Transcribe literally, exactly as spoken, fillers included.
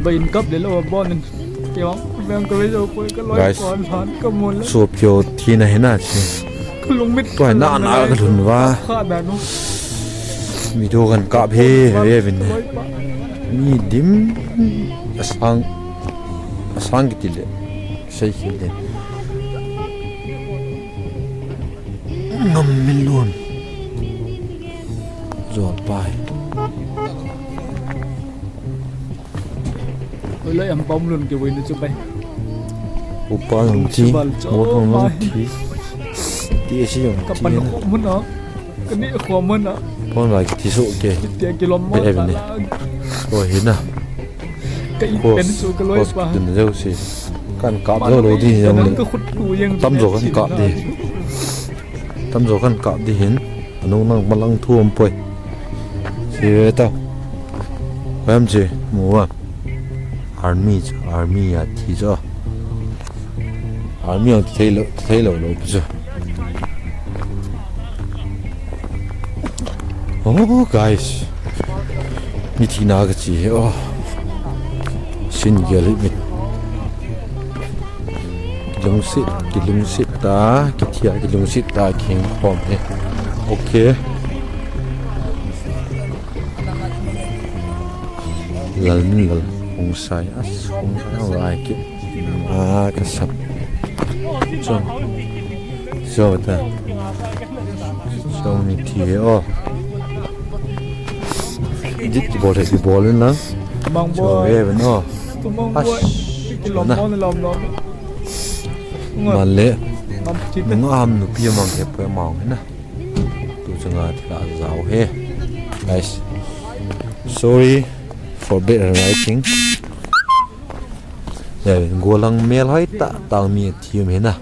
Pai in kap le lo bon in. Kei vang, vang ka ve jo poi ka loi Guys. Kon phan ka mun le. Suap kio thina hina chi. Ka lungmit. Tua na na ka lhun va. Kha da no. Video kan kap he, he vin. Loi pa. Mi dim asang, asang kiti le. Sei kiti le. Ngam min lun. Zol pai. Oi, lai am pom lun ke wei ni chu pai. Upa jong thi, Upa jong thi. Ti si jong thi. Ka pan ko mun a. Ka ni ko mun a. Pon lai ti so ke. Ti ke lom mo. Be ni. Ko hina. Ka in pen chu ka loi pa. Dun jo si. Kan kap jo lo di jong. Ka khut tu jeng. Tam jo kan kap di. Tam jo kan kap di hin. Anung nang malang thu um poi. Si ve tau. Koi am chi, mu a. Army chu, army a thi chu. Army ang thei lo, thei lo lo chu. Oh, guys. Mi thina ka chi he, oh. Sin gel hi mi. Kilungset, kilungset ta, kithia, kilungset ta, king khom he. Okay. Lal min lal, hung sai, as, hung sai, hung sai, ki. Ah, ka sap. Chong. Chong ta. Chong ni thi he, oh. Dit ki bol he, ki bol in lang. Mang boy. Chong he, ben, oh. Tu mang boy. Ki lom lom lom lom. Male. Nung am nupi mang he poi mang he na. Tu changa thila jao he. Guys. Sorry for bad handwriting. Ya, golang mel hoi ta, tang mi thiam he na.